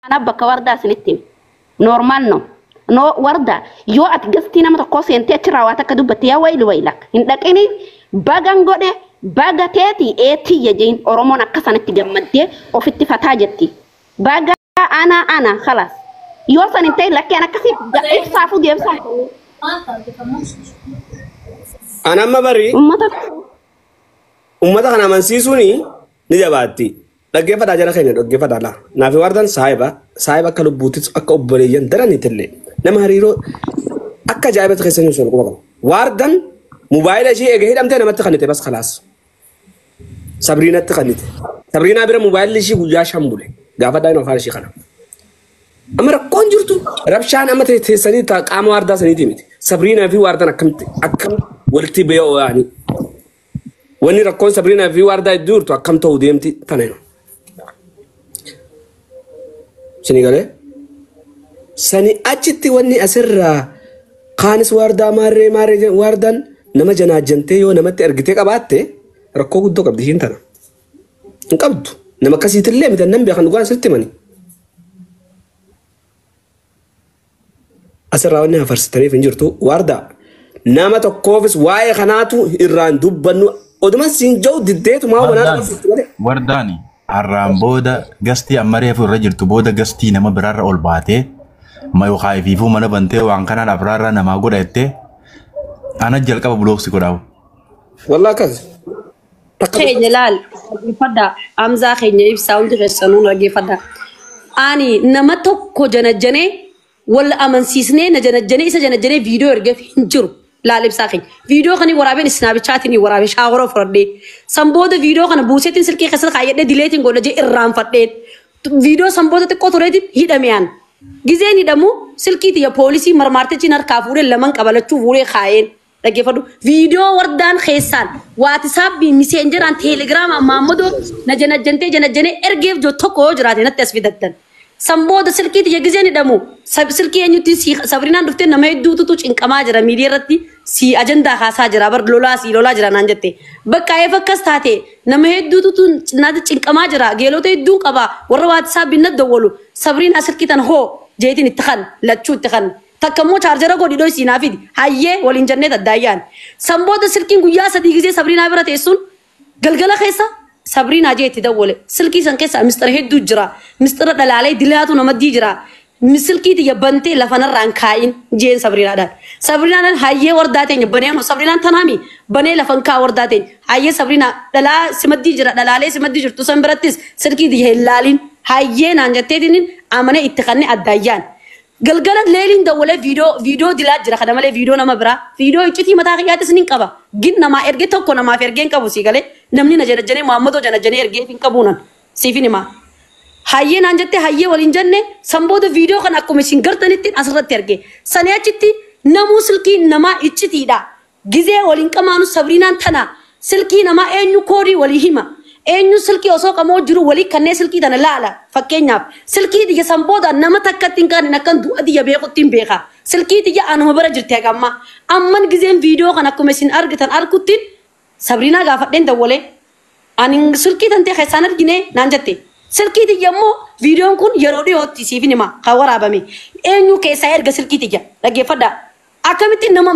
Kanaaf bakka wardaa isinitti hime. Normal no. No warda yoo ati gastii nama tokkoo seentee achirraa waa takka dubbatte yaa wayli waylak hin dhaqini bagan godhe baga teeti eetiyya jeen Oromoon akka sanatti gammaddee ofitti fataa jetti. Baga ana ana khalaas. Yoo san hin ta'in lakkeen akkasii ibsaafuu deebisaan. An amma bari Uummata uummata kana amansiisuun ni jabaatti. Dhaggeeffataa jara keenya dhaggeeffataa laa. Naafi wardan saahiba saahiba akka lubbuuttis akka obboleeyyan daraniitillee nama hariiroo akka ajaa'ibatti keessa hin soolu quba qaba. Waardan mobaayila ishee eega hidhamtee namatti kannite bas khalaas. Sabriinatti kannite. Sabriinaa bira mobaayilli ishee guyyaa 5 bule. Gaafadhaa inni afaan ishee kana. Amma rakkoon jirtu rabshaan amma teessanii qaama waardaa saniitii miti. Sabriinaa fi waardan akkamitti akkam walitti ba'oo yaani. Wanni rakkoon Sabriinaa fi waardaa iddoo jirtu akkam ta'uu deemti tana. Sini galee? Sani achitti wanni asirraa kaanis waardaa maarree maarree jedhan waardaan nama janaajjantee yoo namatti argitee qabaatte rakkoo guddoo qabdi ishiin tana. Hin qabdu. Nama akkasiitillee miti nan beekan dhugaan sirriitti himani. Asirraa wanni hafarsitaniif hin jirtu waardaa nama tokkoofis waa'ee kanaatu irraan dubbannu oduma siin jiru diddeetumaa wanaa malee. Wardaani har'aan booda gastii amma reefu irra jirtu booda gastii nama biraarra ol baatee yookaan ifiifuu mana bantee waan kanaan abraarraa namaa godha jettee ana jalqaba bulooksi godhaawu. Wallaa akkas. Keenya laal dhaggeeffadhaa. Amzaa keenya ibsaa hundi keessanuu dhaggeeffadhaa. Ani nama tokko janajjanee wal amansiisnee na janajjanee isa janajjanee viidiyoo ergeef hin jiru. Laal ibsaa keenya. Viidiyoo kana waraabeen isnaabichaatiin waraabee shaawara fudhadhee. San booda viidiyoo kana buuseetiin silkii keessatti kaayyadhee dileetiin godha jee irraanfadheen. Viidiyoo san booda xiqqoo tureetiin hidhame aan. Gizeen hidhamu silkii tiyya poolisii marmaartichiin harkaa fuudhee laman qabalachuu fuudhee kaayeen. Dhaggeeffadhu. Viidiyoo wardaan keessaan waatisaappi miseenjeraan teelegiraamaan maammadoo na janajjantee janajjanee ergeef jiru tokko yoo jiraate natti as fidattan. San booda silkii tiyya gizeen hidhamu silkii eenyutti Sabrinaan dhuftee nama hedduutu cinqamaa jira miidiyaa irratti si ajandaa kaasaa jira bar lolaa si lolaa jira naan jette. Bakka eef akkas taate nama hedduutu naatti cinqamaa jira geelota hedduun qaba warra waatisaappi na dawwalu Sabrinaa silkii tan hoo jeetiin itti kan lachuu itti kan. Takka immoo chaarjera godhi dhoo isiinaa fidi hayyee waliin jennee taddaayyaan. San booda silkiin guyyaa 3 gizee Sabrinaa bira teessuun galgala keessa Sabrinaa jee itti dawwale. Silkii san keessa mistira hedduu jira. Mistira dhalaalee dilaatu namaddii jira. Silkii tiyya bantee lafanarraan kaa'in jeen Sabrinaadhaan. Sabrinaadhaan hayyee wardaa teenya banee ammoo Sabrinaan tanaami banee lafan kaa wardaa teenya. Hayyee Sabrinaa dhalaa simaddii jira dhalaalee simaddii jirtu san birattis silkii tiyya hin laalin. Hayyee naan jetteetiin amanee itti kannee addaayyaan. Galgala leeliin dawwalee viidiyoo dilaa jira kana malee viidiyoo nama biraa viidiyoo iccitii mataa kiyyaattis ni qaba. Gin namaa ergee tokko namaaf ergee hin qabu sii galee namni na janajjanee Muhammadoo janajjanee ergee hin qabu nan siif hin himaa. Hayyee naan jettee hayyee waliin jenne san booda viidiyoo kana akkuma isin gartanitti asirratti erge. Sanii achitti namuu silkii namaa iccitiidha. Gizee waliin qamaanu Sabrinaan tana silkii namaa eenyu koodii walii hima. Eenyu silkii osoo qamoo jiru walii kanneen silkii tana laala fakkeenyaaf silkii tiyya san booda nama takkatti hin kaane akkan du'a tiyya beekutti hin beeka. Silkii tiyya anuma bira jirti hagamma. Amman gizeen viidiyoo kana akkuma isin argitan arguttiin Sabrinaa gaafadheen dawwalee ani silkii tantee keessaan argine naan jette. Silkii tiyya immoo viidiyoon kun yeroo dhiyootti siif hin hima kan waraabame. Eenyu keessaa erga silkii tiyya dhaggeeffadhaa. Akkamitti nama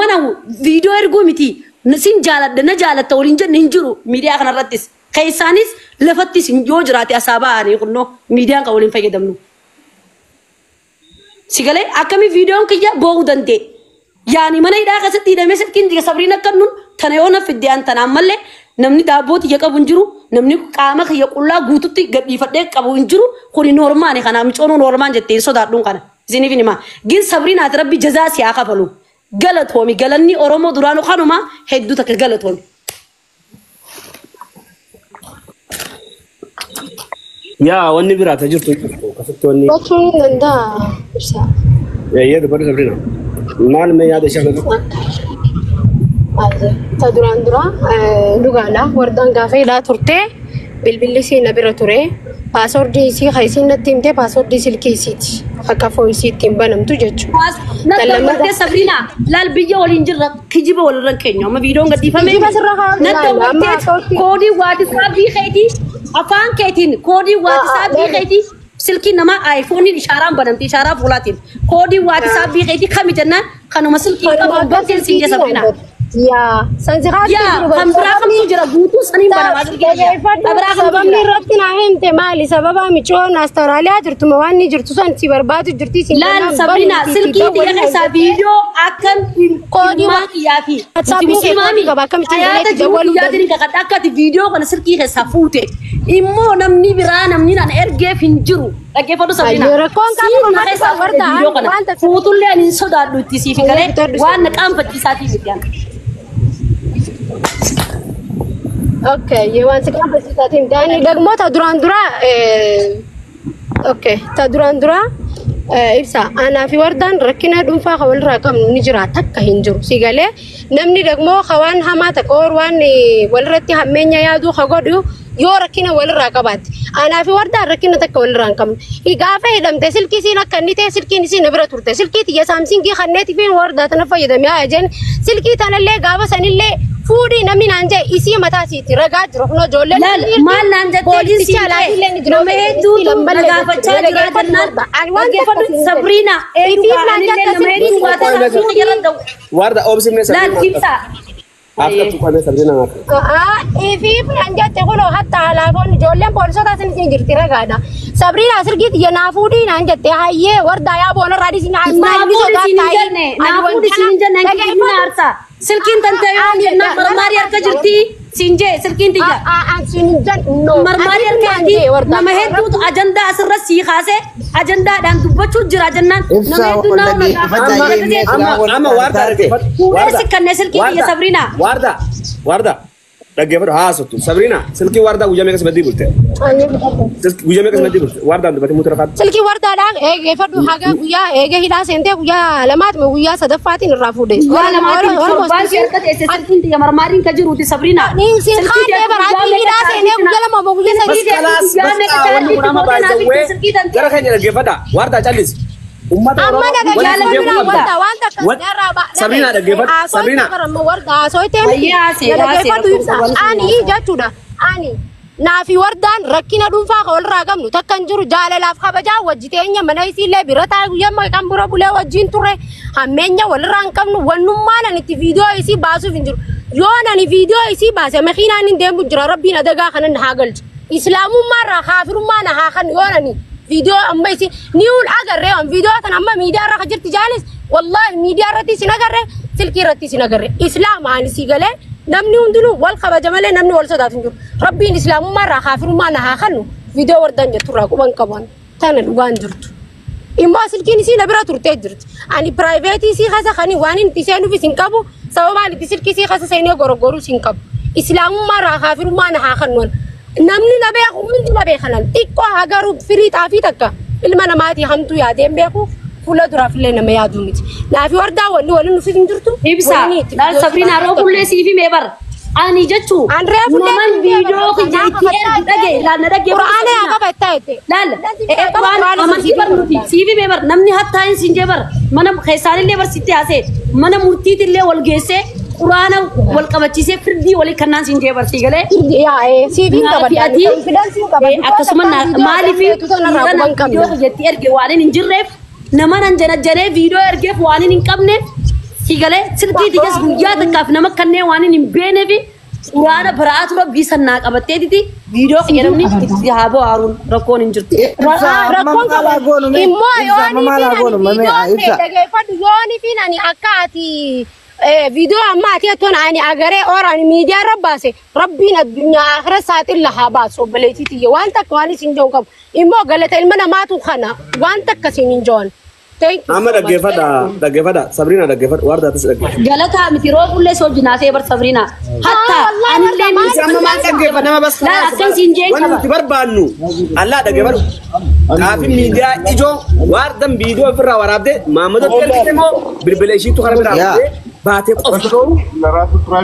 nahu viidiyoo erguu miti sin jaaladha na jaalatta waliin jenne hin jiru miidiyaa kanarrattis. Keessaanis lafattis yoo jiraate asaa ba'anii kunnoo miidiyaan kan waliin fayyadamnu. Si galee akkami viidiyoon kiyya boo'uu danda'e. Yaani mana hidhaa keessatti hidhamee silkiin tiyya Sabriin akka nun tana yoo na fidde an tanaan mallee namni daabboo tiyya qabu hin jiru namni qaama kiyya qullaa guututti gadhiifadhee qabu hin jiru kuni noormaani kana micoonuu noormaan jettee hin sodaadhuun kana. Isiniif hin himaa. Gin Sabriin ati rabbi jazaa si haa kafalu. Galatoomi galanni Oromoo duraanuu kanuma hedduu takka galatoomi. Yaa wanni biraa ta jirtu jirtu akkasitti wanni. Gochuun ni danda'a ibsaa. Eeyyee dubbadhu Sabriina. Maal mee yaada ishee kanarratti? Ta duraan dura dhugaadha. Wardaan gaafa hidhaa turte bilbilli isii na bira ture. Paaswordii isii kan isiin natti himte paaswordii silkii isiiti. Akka foon isii ittiin banamtu jechuudha. Natti dawwattee Sabriina laal biyya waliin jirra kijiba walirra hin keenyu. Amma viidiyoon gadhiifame. Kijiba sirra haa Natti ilaalla. Amma dawwattee koodii waatisaapii keetii afaan keetiin koodii waatisaapii keetii Silkiin namaa iPhone ishaaraan banamti ishaaraa fuulaatiin. Koodiin WhatsAppii keetii kami jennaan kanuma silkii qabu banteen siin jee Sabrina. Yaa sansi Yaa kan biraa kamtu jira guutuu saniin banamaa silkii kiyya. Kan biraa kamtu Sababni jira. irratti naa himte maali? Sababa micoon Awustiraaliyaa jirtu ma waan ni jirtu san si barbaadu jirti si Laal Sabrina silkii tiyya keessaa viidiyoo akkan Koodii ilmaa kiyyaa fi nuti WhatsAppiin kee musliimaami koodii qaba akkamitti hayaata intarneetii jiru dawwaluu kiyyaatiin kakadha akka ati viidiyoo kana silkii keessaa fuute immoo namni biraa namni nan ergeef hin jiru dhaggeeffadhu Sabrina Ayyoo, rakkoon qabu siin na maaltu keessaa fuute warda viidiyoo kana wanta fuutullee ani hin sodaadhu itti siif Ayyoo, galee bitadhu waan na qaanfachiisaatii miti ani. Okay, waan si qaanfachiisaatiin ta'ani dagmoo ta duraan dura okay, ta duraan dura ibsa anaa fi wardaan rakkina dhuunfaa kan walirraa qabnu ni jira takka hin jiru si galee namni dagmoo ka waan hamaa takka or waan walirratti hammeenya yaaduu ka godhu yoo rakkina walirraa qabaatti anaa fi wardaan rakkina takka walirraa hin qabnu gaafa hidhamte silkii siin akka inni ta'e silkiin isiin na bira turte silkii tiyya saamsingii kanneeti fi wardaa tana fayyadame haa jeen silkii tanallee gaafa sanillee fuudhii namni naan jee isii mataa isiitti ragaa jiru kunoo ijoolleen Laal maal naan jettee poolisicha siin alaafiillee ni ta'e jiru nama hedduutu na gaafachaa jira jennaan dhaggeeffadhu Sabrina Ifiif eenyu naan anillee jette nama hedduu silkiin waataa fuudhii. irra Warda oobsifne Laal Sabrina. ibsa. Afta tuqame Sabrina naaf. Ifiif naan jette kunoo hatta alaafoon ijoolleen poolisoota asin isin jirti ragaadha. Sabriina silkii tiyya naa fuudhii naan jette hayyee wardaa yaa boonarraa dhiisin maal ni Naafuun isin hin sodaattaa jenne naafuun isin hin jenne hanqinni na aarsa. Silkiin tantee yoo jennaan marmaarii harka jirti siin jee silkiin tiyya. Marmaarii harka jirti nama hedduutu ajandaa asirra sii kaasee ajandaadhaan dubbachuu jira jennaan nama Ibsaa hedduu nama dhaggeeffadhaa gaafachaa jennee jira. Amma amma warda dhaggeeffadhu. Fuudhee si kannee silkii tiyya Sabrina. Warda warda dhaggeeffadhu haasoftu. Sabrina silkii wardaa guyyaa meeqa sibaddii bulte? Silkii guyyaa meeqa sibaddii bulte? Wardaan dubbatee muutura kaatu. Silkii wardaadhaan eegeeffadhu haga guyyaa eege hidhaa seentee guyyaa lamaati moo guyyaa sadaffaatiin irraa fuudhe. Guyyaa lamaatiin torbaan si harka teesse silkiin tiyya marmaariin ka jiruuti Sabrina. Siin kaadee baraatii hidhaa seenee guyyaa lama moo guyyaa Bas sadii kalaas bas wanni kun amma baay'ee gara keenya dhaggeeffadha. Wardaa callisi. Uummata Amma Oromoo na walitti dhaggeeffadhu beekuu na qabda. warda waan takka narraa ba. Sabrina dhaggeeffadhu. Sabrina. Warda haasooyteen Hayyee haasee, na dhaggeeffadhu haasee, ibsa. rakkoo Ani jechuudha. Ani naafi wardaan rakkina dhuunfaa kan walirraa qabnu takka hin jiru jaalalaaf kabajaa wajji teenya mana isiillee bira taa'e guyyaa kan bira bulee wajjiin turre hammeenya walirraa hin qabnu wannummaan ani itti viidiyoo isii baasuuf hin jiru. Yoo ani viidiyoo isii baase makiinaan hin deemu jira rabbiin adagaa kanan haa galchu. Islaamummaa irraa kaafirummaa na haa kan yoo ani viidiyoo amma isi niwul agarree waan viidiyoo tan amma miidiyaa irra kan jirti jaanis wallaahi miidiyaa irratti isin agarree silkii irratti isin agarree islaama ani sii galee namni hundinuu wal kabaja malee namni wal sodaatu hin jiru rabbiin islaamummaa irraa kaafirummaa na haa kannu viidiyoo wardaan jettu irraa quban qaban tana dhugaan jirtu. Immoo silkiin isii na bira turtee jirti. Ani piraayiveetii isii keessa kan waan inni seenuuf isin qabu sababaan itti silkii isii keessa seenee gorogoruu isin qabu. Islaamummaa irraa kaafirummaa na haa kannu. Namni na beeku hundi na beekanan xiqqoo haa garuu firii xaafii takka ilma namaatii hamtuu yaadeen beeku fuula duraaf illee nama yaaduu miti. Naafi wardaa wanni waliin nuuf hin jirtu. Ibsa wanni itti laal Sabrina roobullee siif himee bara. Ani jechuun An reefullee naman viidiyoo kiyya itti ergu dhagaye laal na dhaggeeffadhu Qura'aana yaa Sabrina. qaba itti jette. Laal quraan amantii barnuti siif himee bar namni hattaa hin siin jee bar mana keessaanillee bar sitti haasee mana murtiitillee wal geessee quraana wal qabachiisee firdii walii kannaan siin jee bar sii galee. Siif hin Naafi qabadha. ati Konfidensiin qaba. akkasuma maaliif dhiira viidiyoo kiyyatti erge waan hin jirreef nama nan janajjanee viidiyoo ergeef waan hin qabneef si galee silkii tiyyaas guyyaa takkaaf nama kanneen waan hin beeneef quraana baraatu rabbii sannaa qabatteetiti viidiyoo kiyya namni itti haa bo'aaruun rakkoon hin jirtu. Ibsa amma Rakkoon maal haa goonu mee? Immoo Ibsa amma yoonii maal haa fi goonu ani mee? viidiyoo Ibsa. dhaggeeffadhu yoonii fi ani akka ati viidiyoo amma ati attoon ani agaree oora ani miidiyaa irra baase rabbiin addunyaa akira saaxil haa baasu obboleettii tiyya waan takka waan isin joon qabu immoo galata ilma namaatu kana waan takka isin hin joon. Thank you Amma so much. dhaggeeffadha dhaggeeffadha Sabrina dhaggeeffadha wardaatis dhaggeeffadha. Galataa miti roobullee soojinaasee bar Sabrina. Hatta wallahi anillee warra Isa amma maal dhaggeeffadha nama bas Laal akkan siin jeen Wanni qaba. nuti barbaannu allaa dhaggeeffadhu. Gaafii miidiyaa ijoo waardan viidiyoo ofirraa waraabdee maammadootti ergite moo bilbila ishiitu kana biraa Yaa. fuutee baatee qofa.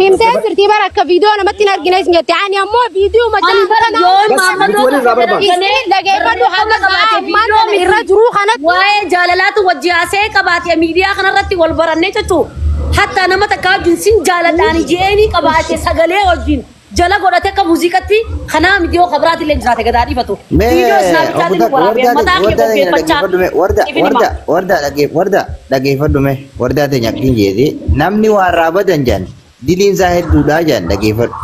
Himtee jirtii bara akka viidiyoo namatti hin argine isin jette ani ammoo viidiyoo Ani bara yoon Bas, maammadoo nuti walirraa barbaanna. Isin dhaggeeffadhu haga sa'a ammaan kana irra jiruu kanatti Waa'ee jaalalaatu wajji haasee qabaate miidiyaa kanarratti wal barannee jechuun hatta nama takka wajjin sin jaaladhaan jeeni qabaate sagalee wajjin Jala godhatee akka muuziqaatti kanaa miti yoo kabiraatillee jiraate gadaa dhiifatu. Viidiyoo isnaapchaatiin waraabee mataa kee qopheeffachaa. Warda dhageeffadhu mee wardaa teenya akkin jeeti namni waa irraa badan jaan diliin isaa hedduudha jaan dhageeffadhu.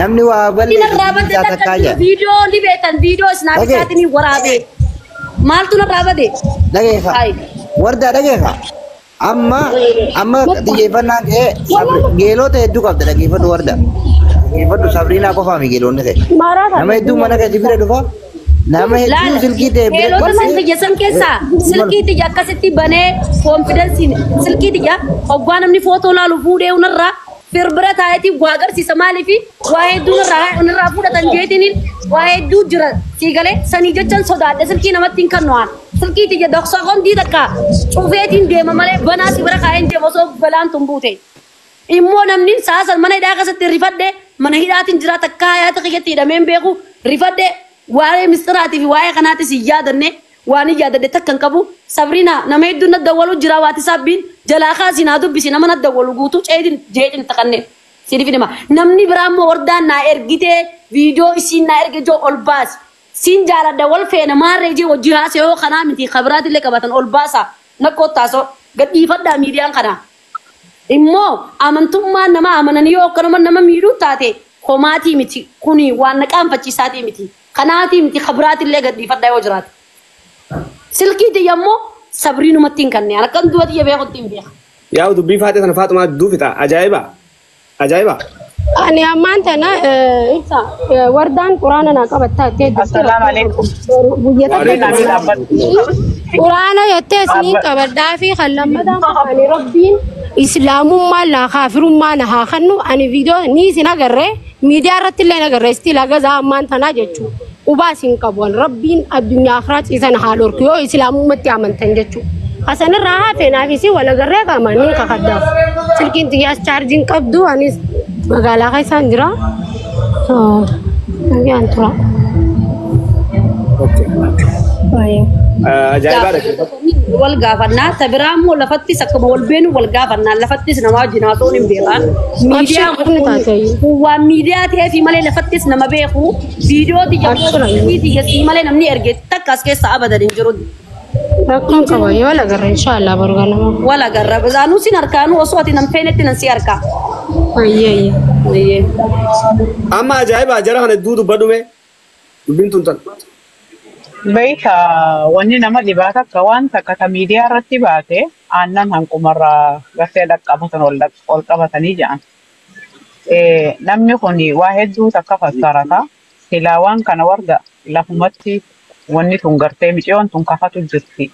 Namni waa Inni irraa balleessu badde isaa takka takkaa jiru jaan. viidiyoo ni beektan viidiyoo isnaapchaatiin waraabee. Maaltu narraa bade? Dhageeffa. Wardaa dhageeffa. Amma amma xiyyeeffannaan kee geelota hedduu qabda dhageeffadhu warda. Dhageeffadhu Sabriinaa qofaa mi geelonni ta'e. Nama hedduu mana kee bira dhufa. Nama hedduu silkii ta'e bira Geelota san xiyya san keessaa silkii xiyya akkasitti banee koonfidensiin silkii xiyya hoggaa namni footoo laalu fuudhee unarraa firbira taa'eetii waa agarsiisa maaliifi waa hedduu unarraa fudhatan jeetiniin waa hedduu jira sii galee sanii jechan sodaadhe silkii namatti hin kennu waan silkii xiyya dhoksaa hondii takka cufeetiin deema malee banaa si bira kaa'een deema osoo balaan tun buute. Immoo namni saasan mana hidhaa keessatti rifadhe mana hidhaatiin jira takka hayaata kiyyatti hidhameen beeku rifadhe waa'ee mistiraatii fi waa'ee kanaatis hin yaadanne waan hin yaadadhe takka hin qabu. Sabriina nama hedduun na dawwalu jira waati saabbiin jalaa kaasii naa dubbisi nama na dawwalu guutuu ceetiin jeetiin taqanne. Siif hima namni biraa immoo wardaan naa ergitee viidiyoo isiin naa erge joo ol baasi. Siin jaaladha wal feena maarree jee hojii haasa'e yoo kanaa miti kabiraatillee qabatan ol baasa nakkoo taasoo gadhiifadhaa miidiyaan kanaa. Immoo amantummaan nama amananii yoo akkanuma nama miidhuu taate homaatii miti kuni waan na qaanfachiisaatii miti kanaatii miti kabiraatillee gadhiifadhaa yoo jiraate. Silkii tiyya immoo sabriinumatti hin kennee akkan du'a tiyya beekutti hin beeka. Yaa dubbii faatee sana Faaxumaa dubbuu fixa. Ajaa'iba! Ajaa'iba! Ani ammaan tana ibsa wardaan quraana naa qabattaa jettee jirti. Assalaamu alaikum. Guyya Warri takka namni dhaabbatu. Quraana jettee isiniin qabadhaa fi kan lammataan ani rabbiin islaamummaa laa kaafirummaa na haa kennu ani viidiyoo ni isin agarree miidiyaa irratti illee agarree istiila gazaa ammaan tanaa jechuudha. Qubaa isin qabu ani rabbiin addunyaa akiraa ciisan haa dhorku yoo islaamummaatti amantan jechuudha. Asanirraa hafe naaf isin wal agarree qaamaan ni kakaddaaf. Silkiin xiyyaas chaarjiin qabdu anis magaalaa keessaan jira. Nagaan tura. Ajaa'iba dhaggeeffadhu. Wal gaafannaa ta biraa immoo lafattis akkuma wal beenu wal gaafannaa lafattis nama wajjin haasa'uun hin beekan. Miidiyaa kun waan miidiyaa ta'eefi malee lafattis nama beeku viidiyoo xiyya sii malee namni erge takka as keessa abadan hin jiru. Rakkoon qaba yoo wal agarra inshaallah boru ganama. Wal agarra bazaanuu sin harkaanuu osoo ati nan feenetti nan si harkaa. Ayyee. Ayyee. Amma ajaa'iba jara kana hedduu dubbadhume dubbiin tun tan. Beeyta wanni nama dhibaa takka waan takka ta miidiyaa irratti baate aannan hanqumarraa gartee dhaqqabatan ol qabatanii jedhan. Namni kun waa hedduu takka fassarata. Silaa waan kana warga lafumatti wanni tun gartee miciyoon tun kafatu jirti.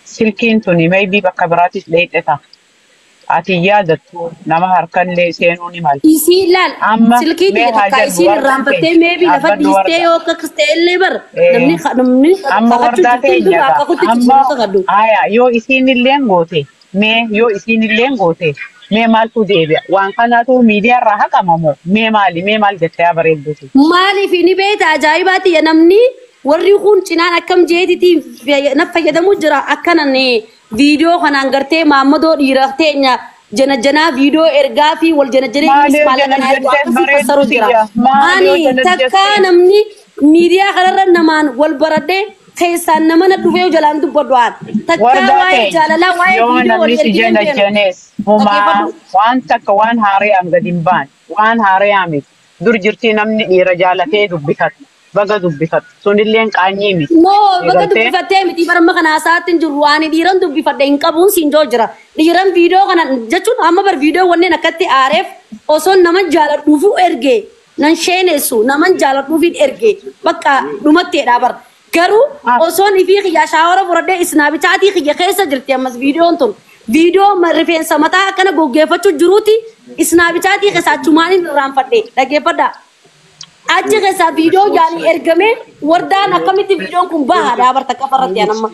Silkiin tuni maybe bakka biraatis dheedheta. Ati yaadattu nama harkallee seenuu ni mala. Isii laal Amma silkii mee tiyya haa takka jedhu isiin warra irraanfattee ta'e meebii lafa dhaabbadhu dhiistee warra. yoo akka akkas ta'e illee bar namni namni Amma kakachuu wardaa jirtu hin teenya dura gaa. akakutti Amma jijjiiruu kakadhu. aya yoo isiin illeen goote mee yoo isiin illeen goote mee maaltu deebi'a? Waan kanaatu miidiyaa irraa haqamamoo mee maali mee maal jettee haa bareedduuti. Maaliif ni beekta ajaa'ibaa tiyya namni warri kun cinaan akkam jeetitiin na fayyadamuu jira akkanan viidiyoo kanaan gartee maammadoo dhiira teenya jana janaa viidiyoo ergaa fi wal jana janee Maali yoo maallaqa jana naa ergu jettee akkasii fassaru bareeddu jira. tiyya? Maali yoo Ani jana takkaa jettee? namni miidiyaa kanarra namaan wal baradhee keessaan nama na dhufee jalaan dubbadhu aan takkaa Wardaa waa'ee teenya jaalalaa waa'ee yoo viidiyoo wal namni si erginee hin jana beenu. janees homaa Dhaggeeffadhu. waan takka waan haaraan gadi hin baane waan haaraa miti. Dur jirtii namni dhiira jaalatee dubbifatu baga dubbifatu sunilleen qaanyii miti. No, bakka Eegaltee dubbifattee miti bara kana haasa'aatti hin jirru. Ani dhiiran dubbifadhe hin qabuun siin joo jira. Dhiiran viidiyoo kana jechuun amma bar viidiyoo wanneen akkatti aareef osoo nama jaaladhuufu erge nan sheenessu naman jaaladhuufin erge bakka dhumatteedha bar. Garuu osoon ifii kiyya shaawara fudhadhee isnaabichaatii kiyya keessa jirti ammas viidiyoon tun. Viidiyoo rifeensa mataa akkana goggeeffachuu jiruuti isnaabichaatii keessa achumaan hin irraanfadhe dhaggeeffadhaa. Achi keessaa viidiyoo yaanii ergame wardaan akkamitti viidiyoon kun bahaadha barta qafarratti anamma.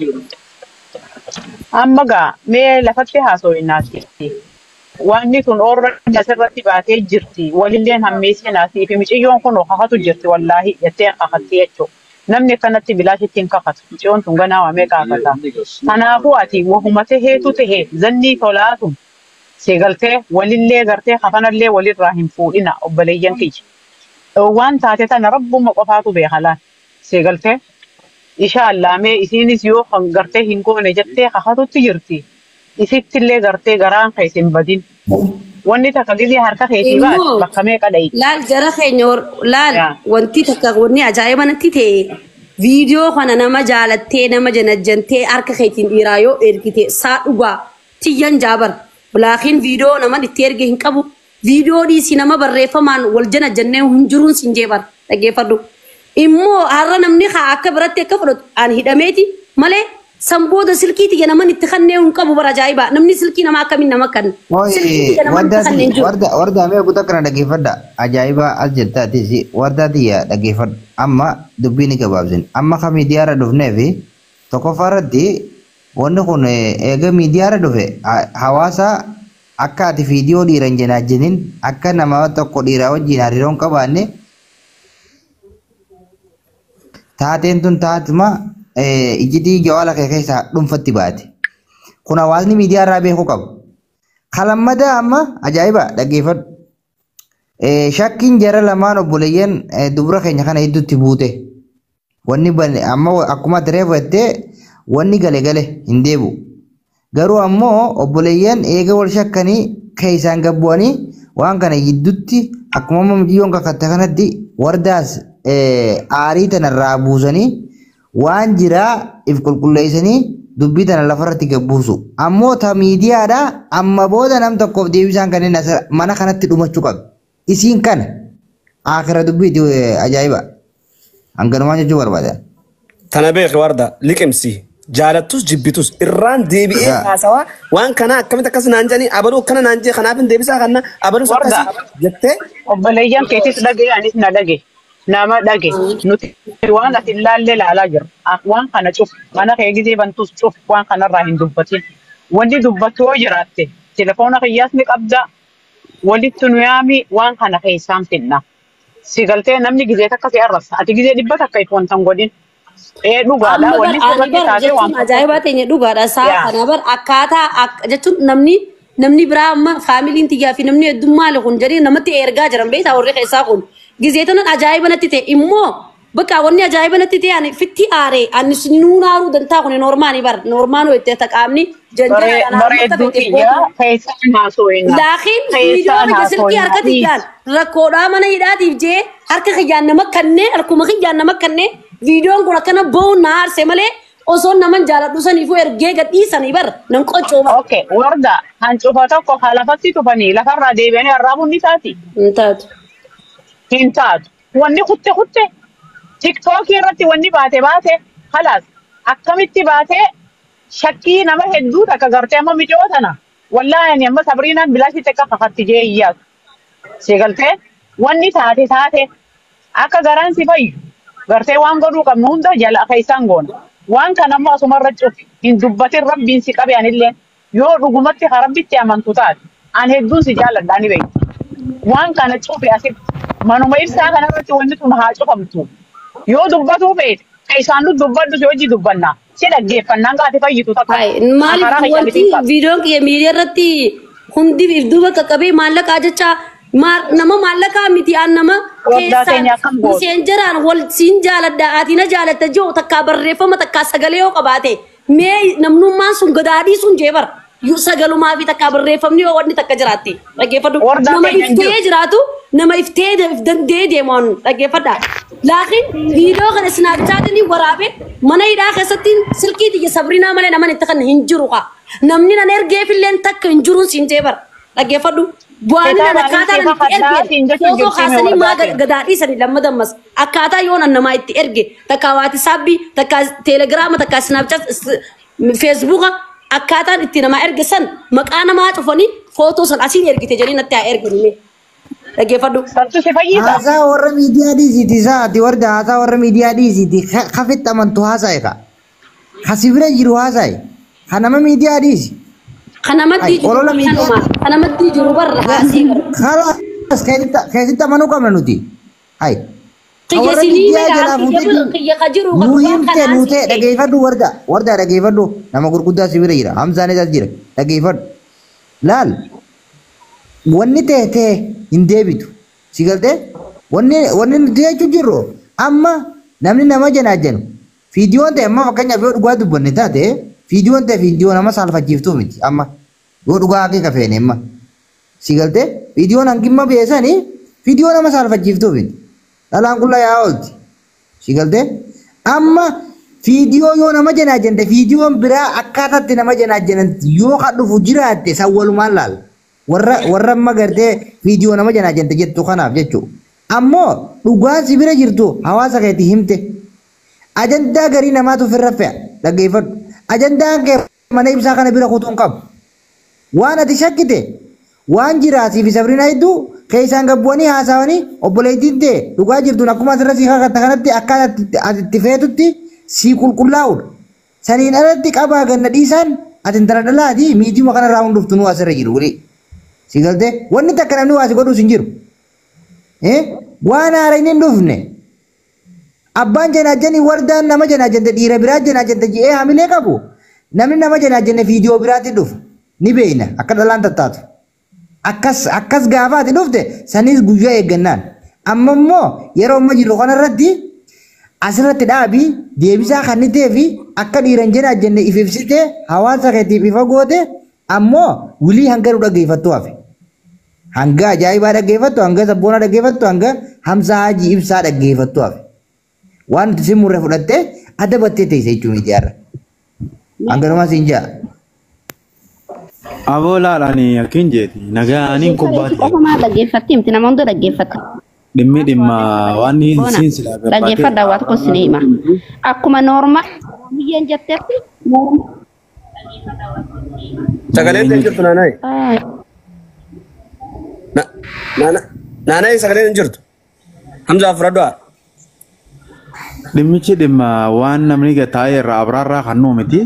Amma gaa mee lafatti haasofinaati. Wanni tun oorra asirratti baatee jirti. Walilleen hammeessinaati fi miciyyoon kun kakatu jirti wallaahi jettee kakatti jechuudha. Namni akkanatti bilaashitti hin kakatu. Miciyyoon tun ganaa waamee kaafata. Kanaafuu ati wahuma taheetu tahe zannii tolaatu si galtee walillee gartee kafanallee walirraa hin fuudhina obboleeyyan kiyya. Waan taate tana rabbuma qofaatu beeka laal. Si galtee insha Allah mee isiinis yoo kan gartee hin goone jettee kakatutti jirti. Isittillee gartee garaan keessa hin badin. Wanni takka gizee harka keetii baate Immoo bakka meeqa dhayi. Laal jara keenya laal Yaa. Wanti takka wanni ajaa'iba natti ta'e viidiyoo kana nama jaalattee nama janajjantee harka keetiin dhiiraa yoo ergite saa dhugaa tiyyan jaabar laakiin viidiyoo nama itti erge hin qabu viidiyoo dhiisii nama barreeffamaan wal janajjannee hin jiruun sin jeebar dhaggeeffadhu. Immoo har'a namni haa akka biratti akka fudhatu an hidhameeti malee san booda silkii tiyya naman itti kannee hin qabu bara ajaa'iba namni silkii nama akkamiin nama kanna silkii tiyya naman itti kannee hin jiru. Warda warda mee kutaa kana dhaggeeffadha. Ajaa'iba as jirta atis warda tiyya dhaggeeffadhu. Amma dubbii ni gabaabsin. Amma kan miidiyaarra dhufnee fi tokkoffaa irratti wanni kun eega miidiyaarra dhufe hawaasa akka ati viidiyoo dhiira hin janaajinin akka nama tokko dhiiraa wajjin hariiroo hin qabaanne taateen tun taatuma ijjitii jawaala kee keessaa dhuunfatti baate. Kun hawaasni miidiyaarraa beekuu qabu. Kalammadaa amma ajaa'iba dhaggeeffadhu. Shakkiin jara lamaan obboleeyyan dubra keenya kana hedduutti buute. Wanni bane amma akkuma ati reefu jettee wanni gale gale hin deebi'u. Garuu ammoo obboleeyyan eega wal shakkanii keessaan gad bu'anii waan kana gidduutti akkuma amma mucayyoon kakatte kanatti wardaas aarii tanarraa buusanii waan jiraa if qulqulleessanii dubbii tana lafarratti gad buusu. Ammoo ta miidiyaadhaa amma booda nam tokkoof deebisaan kanneen mana kanatti dhumachuu qabu. Isiin kana akira dubbiiti ajaa'iba. Hanganumaan jechuu barbaadan. Tana beeki warda liqimsi jaalattus jibbitus irraan deebi'ee Yaa. haasawaa waan kana akkamitti akkas naan jedhanii abaluu akkana naan jee kanaaf hin deebisaa kana abalus Warda. akkasii jettee Obboleeyyan keetis dhage anis na dhage. Nama dhage. Nuti waan ati ilaallee ilaalaa jirra. Waan kana cuf. Mana kee gizee bantus cuf. Waan kanarraa hin dubbatin. Wanni dubbattu yoo jiraatte telefoona kiyyaas ni qabda. Walitti nu yaami waan kana keessaan finna. Si galtee namni gizee takka si arrabsa. Ati gizee 100 itti wanta hin godhin. Ee dhugaadha. Amma bar Wanni ani sirratti bar taatee waan jechuun ajaa'ibaa ta'e dhugaadha isaa Yaa. kana bar akkaataa jechuun namni biraa amma faamiliin tiyyaa fi namni hedduun maali kun jedhee namatti ergaa jiran beektaa warri keessaa kun gizee tanan ajaa'iba natti ta'e immoo bakka wanni ajaa'iba natti ta'e ani fitti aaree ani sinuun aaruu dantaa kun noormaani bar noormaanuu itti taqaamni janjana Bareedduu tiyyaa keessaan haasoo'inaa. Laakiin viidiyoo Keessaan biyya silkii haasoo'inaa. harka tiyyaan rakkoodhaa mana hidhaatiif jee harka kiyyaan nama kannee harkuma kiyyaan nama kannee viidiyoon kun akkana ba'uun na aarse malee osoo naman jaaladhu saniifuu ergee gadhiisanii bar nan qoccoo bar. Okay, warda hancufa tokko kan lafatti tufanii lafarraa deebi'anii arraabuun ni taati. Hin taatu. Hin taatu. Wanni kutte kutte tiktookii irratti wanni baate baate halaas akkamitti baate shakkii nama hedduu takka gartee amma micoo tana. Wallaahi ani amma Sabriinaan bilaashitti akka kakatti jee iyyaatu. Si galtee wanni taate taate akka garaan si fayyu gartee waan godhuu qabnu hunda jala keessaan goona. Waan kana ammoo asumarra cufi hin dubbatin rabbiin si qabe anillee yoo dhugumatti ka rabbitti amantu taate an hedduun si jaalladha ani beektu. Waan kana cufi asitti manuma ibsaa kanarratti wanni tun haa cufamtu. Yoo dubbatuu feete keessaan nu dubbadhu si hojii dubbanna si dhaggeeffannaan gaati fayyitu takka. Hai Karaa maaliif kiyya wanti miti qabu. viidiyoon kiyya miidiyaa irratti hundi if duuba qaqqabee maallaqaa jecha nama maallaqaa miti aan nama Wardaa keessaan keenya akkam gootu? miseenjeraan wal siin jaaladha ati na jaalatta jiru takkaa barreeffama takkaa sagalee yoo qabaate mee namnummaan sun gadaadhii sun jee bara sagalumaa fi takkaa barreeffamni yoo wanni takka jiraatte dhaggeeffadhu Wardaa nama keenya hin jiru. iftee jiraatu nama iftee if dandee deemaan dhaggeeffadha laakiin viidiyoo kana isnaapchaatiin waraabee mana hidhaa keessatti silkii tiyya Sabrinaa malee naman itti kan hin jiru kaa namni nan ergeefilleen takka hin jiruun siin jee bara dhaggeeffadhu bu'aan nan Kitaaba akkaataa anis nan itti ifa erge siin jechuun footoo jirti mee kaasanii maa wardaa keenya. gadaa dhiisanii lamma dammas akkaataa yoon an namaa itti erge takkaa waatisaappii takkaa teelegiraama takkaa snaapchaat feesbuuka akkaataan itti namaa erge san maqaa namaa cufanii footoo san asiin ergite jedhanii natti haa erganii dhaggeeffadhu. Santu si fayyisa. Haasaa warra miidiyaa dhiisiiti isaa ati warda haasaa warra miidiyaa dhiisiiti kafitti amantu haasa'e ka. Kasi bira jiru haasa'e. Ka nama miidiyaa dhiisi. Kanamatti Ay, jiru olola miidiyaa. kanuma kanamatti jiru barra haasii barra. Kalaas keessatti amanuu qabna nuti. Ay. Ka Kiyya warra sinii miidiyaa miti jalaa fuutee kiyya ka jiru ka nu dhugaa himte kanaa nu ta'e siin dhageeffadhu warda warda dhageeffadhu nama gurguddaa si bira jira Hamzaanis as jira dhageeffadhu laal wanni ta'e ta'e hin deebitu si galtee Wanni nuti jechuu jirru amma namni nama janaajanu viidiyoon ta'e amma fakkeenyaaf yoo dhugaa dubbanne taate viidiyoon ta'e viidiyoo nama saalfachiiftuu miti amma yoo dhugaa haqiiqa feene amma si galtee viidiyoon hangimma beesanii viidiyoo nama saalfachiiftuu miti dhalaan qullaa yaa oolti si galtee amma viidiyoo yoo nama janaajante viidiyoon biraa akkaataatti nama janaajanan yoo kan dhufu jiraatte san walumaan laala warra amma gartee viidiyoo nama janaajante jettu kanaaf jechuudha. Ammoo dhugaan si bira jirtu hawaasa keetti himte. Ajandaa garii namaatu ofirra fe'a dhaggeeffadhu. Ajandaan kee mana ibsaa kana bira kutuun qabu. Waan ati shakkite waan jiraasii fi sabrina hedduu keessaan gabbu'anii haasawanii obboleettiin ta'e dhugaa jirtuun akkuma asirra si kakatta kanatti akka ati itti feetutti si qulqullaa'udha. Saniin alatti qabaa ganna dhiisaan ati intala dhalaati miidiuma kanarraa hunduftu nu asirra jiru wuli. Si galtee wanni takka namni waa si godhuus hin jiru. Waan haara hin dhufne. Abbaan janaajanii wardaan nama janaajante dhiira biraa janaajante je'ee hamilee qabu namni nama janaajane viidiyoo biraatti dhufa. Ni beeyna akka dhalaan tattaatu. Akkas gaafa ati dhufte sanis guyyaa eeggannaan. Amma immoo yeroo amma jirru kanarratti asirratti dhaabii deebisaa kan ta'ee fi akka dhiiran janaajane if ibsite hawaasa keetiif ifa goote ammoo wilii hanga nu dhaggeeffattu hafe. Hanga ajaa'ibaa dhaggeeffattu, hanga sabboonaa dhaggeeffattu, hanga Hamzaa Hajii Ibsaa dhaggeeffattu hafe. Waan nuti si murre fudhattee adda battee teesse jechuun miidiyaarra. Hanganumaa siin ja'a. Aboo laalaani akkin jeeti nagaaniin kubbaati. Qofa maal dhaggeeffatti himti nama hunda dhaggeeffata. Dhimmi dhimma waan Boona siin silaa barbaade. dhaggeeffadhaa waa tokko isin hima. Akkuma noorma biyyeen jettetti noorma. Sagaleen hin jirtu naanayi. Naanayi sagaleen hin jirtu. Hamzaa fudhadhaa. Dhimmichi dhimma waan namni taa'ee irraa abraarraa kan nuu miti.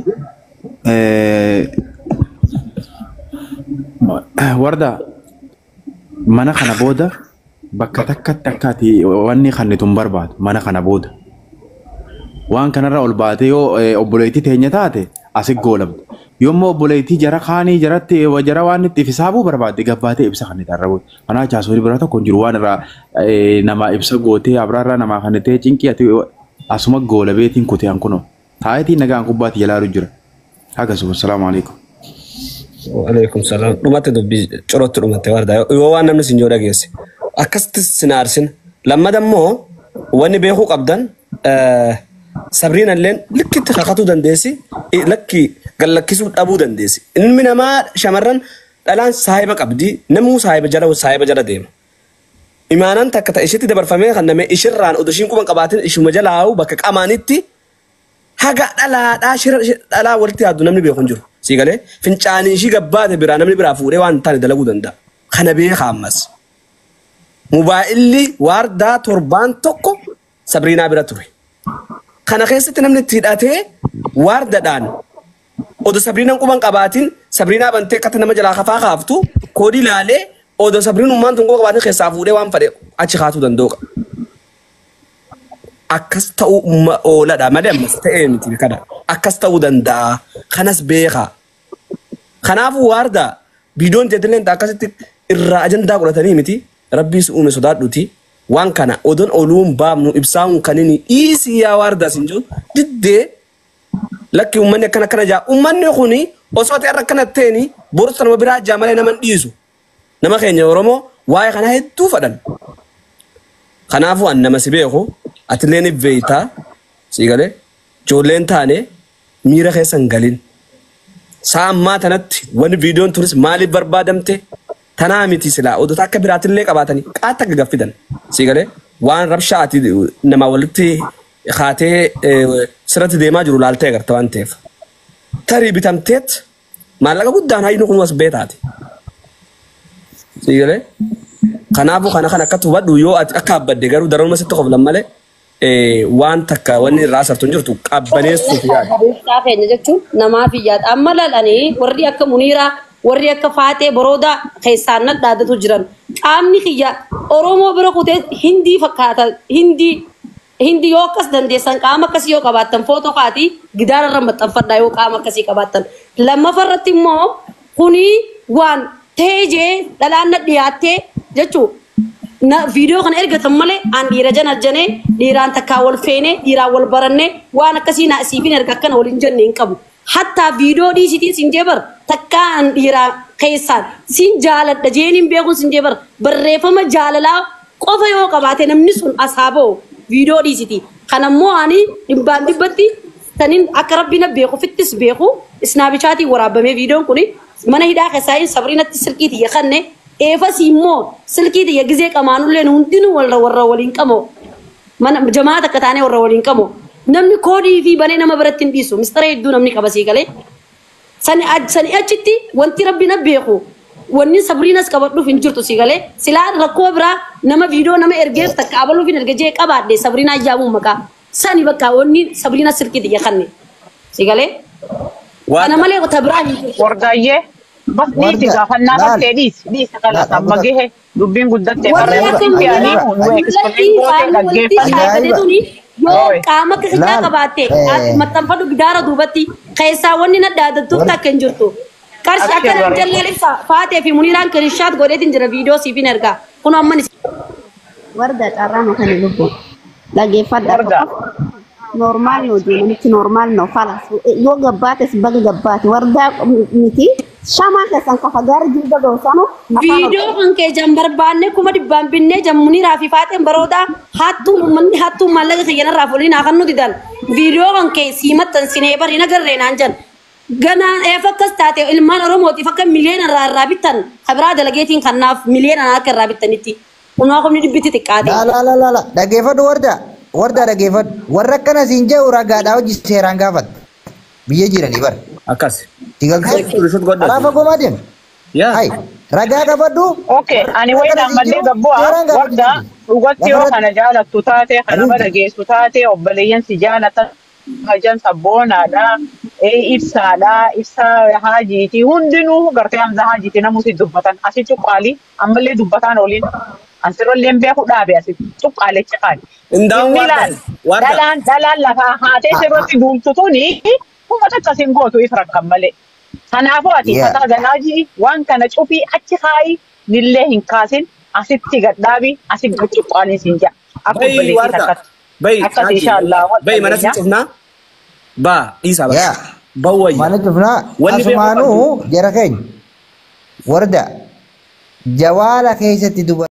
Warda mana kana booda bakka takkatti akka ati wanni kannitu hin barbaadu mana kana booda. Waan kanarra ol baatee yoo obboleettii teenya taate asi goolabda. Yommuu obboleettii jara kaanii jaratti jara waan itti hisaabuu barbaadde gabbaatee ibsa kan itti arrabuuti. Kanaa jaasoorii biraa tokko hin jiru waan irraa nama ibsa gootee abraarraa namaa kan ta'e cinqii ati asuma goolabeetiin kutee an kunoo. Taayitiin nagaan kubbaatti jalaalu jira. Akkasuma salaamu alaikum. Waalaikum salaam. Dhumatti dubbii corootti dhumatte warda yoo waan namni sin joo dhageesse. Akkasitti sin aarsin. Lammada immoo wanni beekuu qabdan Sabriin illeen likkitti kakatuu dandeessi lakki gallakkisuu dhabuu dandeessi. Ilmi namaa shamarran dhalaan saahiba qabdi namuu saahiba jala deema. Imaanaan takka ta'e ishitti dabarfamee kan namee ishirraan odoo ishiin quban qabaatin ishuma jalaa'u bakka qamaanitti haga dhalaadhaa shira dhalaa walitti yaaddu namni beeku hin jiru. Sii galee fincaanii ishii gabbaate biraa namni biraa fuudhee waan hin taane dalaguu danda'a. Kana beeka ammas. Mobaayilli waardaa torbaan tokko Sabriinaa bira ture. Kana keessatti namni itti hidhatee waardaadhaan odoo Sabriinaan quban qabaatin Sabriinaa bantee akkatti nama jalaa kafaa kaaftu koodii ilaalee odoo Sabriinummaan tun quba qabaatin keessaa fuudhee waan fedhe achi kaatuu danda'u qaba. Akkas ta'uu ooladha malee ammas ta'ee miti kana. Akkas ta'uu danda'a. Kanas beeka. Kanaafuu waardaa viidiyoon teetillee akkasitti irraa ajandaa godhatanii miti rabbii si uume sodaadhuti. Waan kana odoon oluun baafnu ibsaa'uun kan inni dhiisii yaa waardaa sin jiru diddee lakki uummanni akkana akkana jaa uummanni kuni osoo ta'e akkana ta'een borsa nama biraa jaa malee nama hin dhiisu. Nama keenya Oromoo waa'ee kanaa hedduu fadhan. Kanaafuu an nama si beeku atillee ni beektaa sii galee ijoolleen taane miira keessa hin galin. Sa'a ammaa tanatti wanni viidiyoon turis maaliif barbaadamte tanaa miti silaa odota akka biraatillee qabaatanii qaata akka gaffidan sii galee waan rabshaa ati nama walitti kaatee sirratti deemaa jiru laaltee agarta waan ta'eef. Tarii bitamteet maallaqa guddaan hayyuu kun as beetaati. Sii galee kanaafuu kana kan akkatti hubadhu yoo ati akka abbadde garuu daranuma sitti qoflan malee waan takka wanni irraa asartu hin jirtu qabbaneessuuf yaada. Qabeessaa keenya jechuun namaaf iyyaadha. Amma lalanii warri akka Muniiraa warri akka Faatee Boroodaa keessaan nadhaadatu jiran. Qaamni kiyya Oromoo bira kutee Hindii fakkaata. Hindii yoo akkas dandeessan qaama akkasii yoo qabaattan footoo kaatii gidaara irra maxxanfadhaa yoo qaama akkasii qabaattan. Lammaffaa irratti immoo kuni waan ta'ee jee dhalaan na dhiyaattee jechuudha. Na viidiyoo kana ergatan malee aan dhiira janajjanee dhiiraan takkaa wal feenee dhiiraan wal barannee waan akkasii na siifin erga akkana waliin jenne hin qabu. Hattaa viidiyoo dhiisitiin siin jee bar takkaa aan dhiiraa keessaan siin jaaladha jeeniin beekuun siin jee bar barreeffama jaalalaa qofa yoo qabaate namni sun asaaboo viidiyoo dhiisiti. Kanammoo ani dhibbaan dhibbatti tanin akka rabbi na beeku fittis beeku isnaabichaatiin waraabamee viidiyoon kuni mana hidhaa keessaa hin sabriinatti silkii tiyya kanne eefas immoo silkii tiyya gizee qamaanullee hundinuu warra warra waliin qamoo mana jamaa takka taanee warra waliin qamoo namni koodii fi banee nama biratti hin dhiisu mistara hedduu namni qaba sii galee sani achitti wanti rabbi na beeku wanni sabriinas qabadhuuf hin jirtu sii galee silaa rakkoo biraa nama viidiyoo nama ergeef takka abaluuf hin erge jee qabaadhe sabriinaa yaamuu maqaa sani bakka wanni sabriina silkii tiyya kanne sii galee kana malee ta biraa hin jirtu. Wardaayyee bas dhiisi gaafannaa fattee dhiisi dhiisi kalas amma gahe dubbiin guddatte Warri akka mul'atti dhaggeeffate yoo qaama akka xiqqaa qabaatte maxxanfadhu gidaara duubatti keessaa wanni na dhaadattuuf takka hin jirtu. Qarshii akka nama jallee ibsa faatee fi muniiraan kirishaat godheetiin jira viidiyoo siif hin ergaa kun amma ni. Warda carraa makani lubbu dhaggeeffadha. Normaal yoo namichi normaal no falas yoo gabbaates baga gabbaate wardaa miti shamaa keessan kafa gaara jirga goosanu. Viidiyoo kan kee jan barbaanne 200,000 binnee jan muniiraa fi faateen baroodaa hattuun uummanni hattuun maallaqa kiyyanarraa fuulii naa kan nuti dan viidiyoo kan kee sii maxxansinee bari nagarree naan jan ganaan eef akkas taate ilmaan Oromootiif akka miliyoona irraa irraa bittan kabiraa dalageetiin kannaaf miliyoona akka irraa bittanitti kunoo kumni dhibbitti xiqqaate. La la la la dhaggeeffadhu wardaa wardaa dhaggeeffadhu warra akkana siin jedhu ragaadhaa hojii seeraan gaafatta biyya jiranii bara. Akkas. Alaafa gomaa deema. Yaa. Ragaa qabadhu. Okay, ani wayi dhaammadhee gabbu'aa wardaa dhugatti yoo kana jaalattu taate kana bada geessu taate obboleeyyan si jaalatan hajan sabboonaadha ibsaadha ibsaa haajiiti hundinuu gartee hamza haajiiti namuusi dubbatan asi cuqqaali ammallee dubbataan oliin ansirrolleen beeku dhaabe asi cuqqaalecha qaali. Indaa'uun warda. Dhalaan lafaa haatee sirriitti duultu tuni kuma takka sin gootu if rakkan malee. Kanaafuu ati fataa ganaa ji'i waan kana cufii achi kaayi nillee hin kaasin asitti gadhaabi asi cuqqaaliin siin ja'a. Akka obboleettii takkatti. Bayi Akkas inshaallah. Bayi mana si cufnaa. Baa dhiisaa bakka. Bawwayya. Mana cufnaa asumaanuu jara keenya warda jawaala keessatti duba.